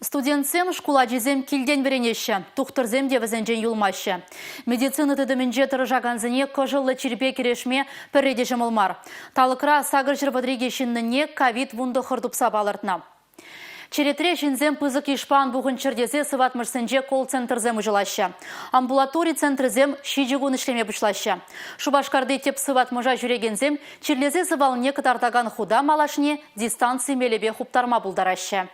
Студентсем, шкул ачисем килтен вӗренеҫҫӗ, тухтӑрсем те вӗсенчен юлмаҫҫӗ. Медицина тытӑмӗнче тӑрӑшакансене кӑшӑллӑ чирпе кӗрешме пӗрре те ҫӑмӑл мар. Талӑкра 832 ҫыннӑнне ковид-19 тупса палӑртнӑ. Черетре ҫынсем пысӑк йышпа ан пухӑнччӑр тесе сыватмӑшсенче колл-центрсем уҫӑлаҫҫӗ. Амбулатори центрӗсем ҫичӗ кун ӗҫлеме пуҫлаҫҫӗ. Шупашкарти тӗп сыватмӑша ҫӳрекенсем чирлесе сывалнине кӑтартакан хута малашне дистанци мелӗпе хуптарма пултараҫҫӗ.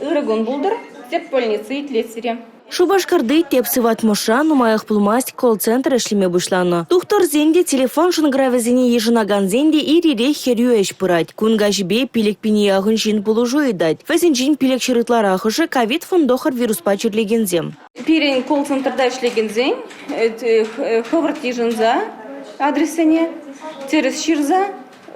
Ырӑ кун пултӑр, тӗп больница итлет сире. Шупашкарти тӗп сыватмӑшра нумаях пулмасть колл-центр ӗҫлеме пуҫланӑ. Тухтӑрсен те, телефон шӑнкӑравӗсене йышӑнакансен те ир-ирех хӗрӳ ӗҫ пырать. Кун каҫипе 5000 яхӑн ҫын пулӑшу ыйтать. Вӗсенчен 500 ытларахӑшӗ ковид-19 вируспа чирлекенсем. Пирӗн колл-центрта ӗҫлекенсен хӑвӑрт йышӑнса адрессене тӗрӗс ҫырса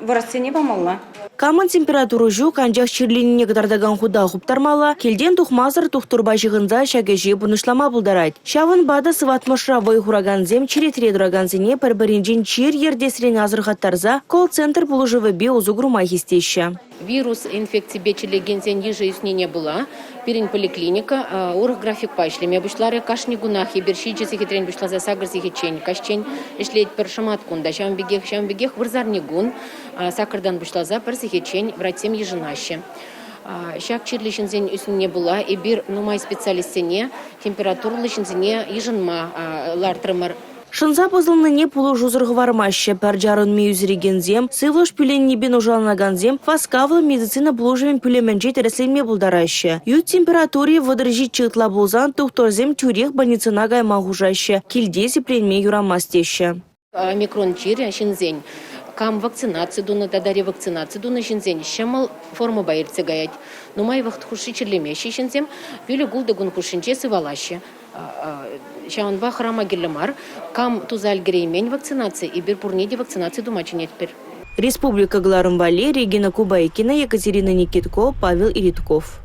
врачсене памалла. Камӑн температура ҫук, анчах чирленине кӑтартакан хута хуптармалла, килтен тухмасӑр тухтӑрпа ҫыхӑнса ҫак ӗҫе пурнӑҫлама пултарать. Ҫавӑнпа та сыватмӑшра вӑй хуракансем черетре тӑракансене пӗр-пӗринчен чир ертесрен асӑрхаттарса колл-центр пулӑшӑвӗпе усӑ курма хистеҫҫӗ. Вирус инфекципе чирлекенсен йышӗ ӳснине пула пирӗн поликлиника урӑх графикпа ӗҫлеме пуҫларӗ. Кашни кунах эпир 7 сехетрен пуҫласа 8 сехетчен каҫчен ӗҫлетпӗр. Шӑмат кун та ҫавӑн пекех, ҫавӑн пекех вырсарни кун саккӑртан пуҫласа пӗр сехетчен врачсем йышӑнаҫҫӗ. Ҫак чирлӗ ҫынсен ӳснине пула эпир нумай специалистсене температурӑллӑ ҫынсене йышӑнма лартрӑмӑр. Шӑнса пӑсӑлнине пулӑшусӑр хӑвармаҫҫӗ. Пӗр чарӑнми ӳсӗрекенсем, сывлӑш пӳленнипе нушаланакансем васкавлӑ медицина пулӑшӑвӗн пӳлӗмӗнче тӗрӗсленме пултараҫҫӗ. Ӳт температури 37 ытла пулсан тухтӑрсем тӳрех больницӑна кайма хушаҫҫӗ, килте сипленме юрамасть теҫҫӗ. Омикрон чирӗ ҫынсен кам вакцинаци тунӑ тата ревакцинаци тунӑ ҫынсен ҫӑмӑл формӑпа иртсе каять. Нумай вӑхӑт хушши чирлемеҫҫӗ ҫынсем, пилӗк-ултӑ кун хушшинче сывалаҫҫӗ. Ҫавӑнпа хӑрама кирлӗ мар. Кам туса ӗлкӗреймен вакцинаци, эпир пурне те вакцинаци тума чӗнетпӗр. Республика кӑларӑм валли Регина Кубайкина, Екатерина Никитко, Павел Иритков.